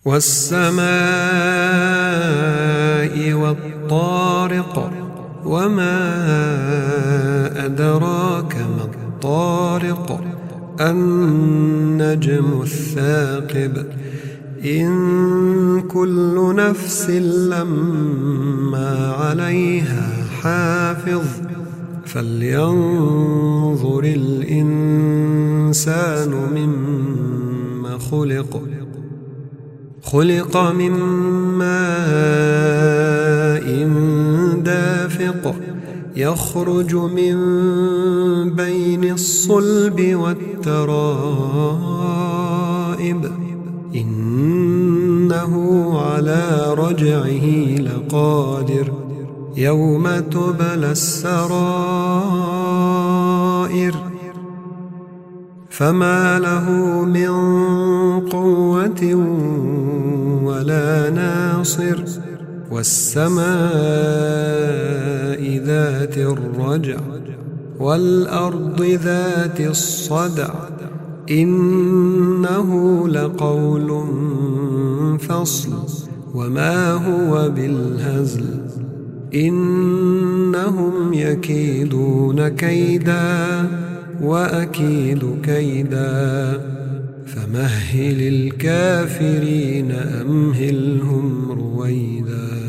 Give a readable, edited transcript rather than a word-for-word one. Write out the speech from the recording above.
والسماء والطارق وما أدراك ما الطارق النجم الثاقب إن كل نفس لما عليها حافظ فلينظر الإنسان مما خلق من ماء دافق يخرج من بين الصلب والترائب إنه على رجعه لقادر يوم تبلى السرائر فما له من قوة ولا ناصر والسماء ذات الرجع والأرض ذات الصدع إنه لقول فصل وما هو بالهزل إنهم يكيدون كيدا وأكيد كيدا فمهل الكافرين أمهلهم رويدا.